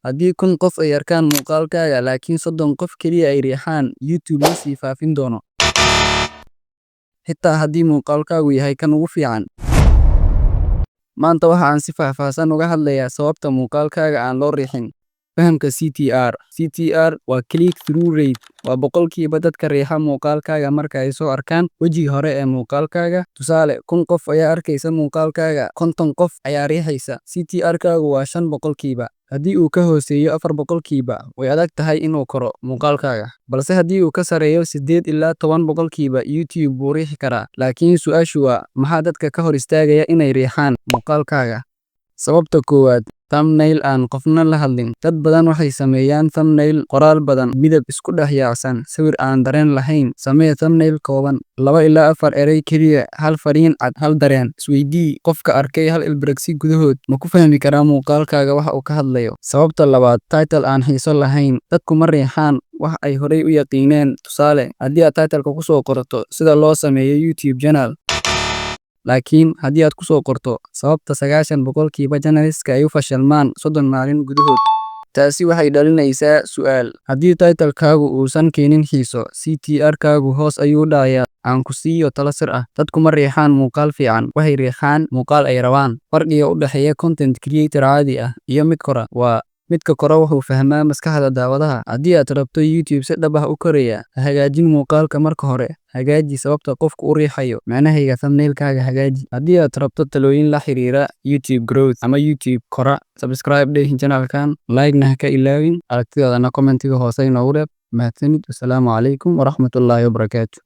Haddii 1000 qof ay arkaan muuqaalkaaga laakiin 30 qof kaliya ay riixaan, YouTube ma sii faafin doono, xitaa haddii muuqaalkaagu yahay kan ugu fiican. Maanta waxa aan si faahfaahsan uga hadlayaa sababta muuqaalkaaga aan loo riixin. Fahamka CTR. CTR waa click through rate, waa boqolkiiba dadka riixa muuqaalkaaga marka ay soo arkaan wejiga hore ee muuqaalkaaga. Tusaale, 1000 qof ayaa arkaysa muuqaalkaaga, 50 qof ayaa riixaysa. CTR-kaagu waa 5%. Haddii uu ka hooseeyo 4%, way adag tahay inuu koro muuqaalkaaga. Balse haddii uu ka sarreeyo 8 ilaa 10%, YouTube wuu riixi karaa. Laakiin su'aashu waa, maxaa dadka ka hor istaagaya inay riixaan muuqaalkaaga? Sababta koowaad: thumbnail aan qofna la hadlin. Dad badan waxay sameeyaan thumbnail qoraal badan, midab isku dhex yaacsan, sawir aan dareen lahayn. Samee thumbnail kooban, 2 ilaa 4 eray kaliya, hal fariin cad, hal dareen. Isweydii: qofka arkay hal ilbiriqsi gudahood ma ku fahmi karaa muuqaalkaaga waxa uu ka hadlayo? Sababta labaad: title aan xiiso lahayn. Dadku ma riixaan wax ay horay u yaqiineen. Tusaale, haddii aad title-ka ku soo qorto "Sida loo sameeyo YouTube channel", laakiin haddii aad ku soo qorto "Sababta 90% channels-ka ay u fashilmaan 30 maalin gudahood", taasi waxay dhalinaysaa su'aal. Haddii title-kaagu uusan keenin xiiso, CTR-kaagu hoos ayuu u dhacayaa. Aan ku siiyo talo sir ah: dadku ma riixaan muuqaal fiican, waxay riixaan muuqaal ay rabaan. Farqiga u dhexeeya content creator caadi ah iyo mid kora waa: midka kora wuxuu fahmaa maskaxda daawadaha. Haddii aad rabto YouTube si dhab ah u koraya, ha hagaajin muuqaalka marka hore, hagaaji sababta qofku u riixayo. Macnahayga, thumbnail-kaaga hagaaji. Haddii aad rabto talooyin la xiriira YouTube growth ama YouTube kora, subscribe dheh channel-kan, like-na ha ka ilaawin, aragtidaadana comment-iga hoose inoogu reeb. Mahadsanid. Wasalaamu calaykum waraxmatullaahi wabarakaatu.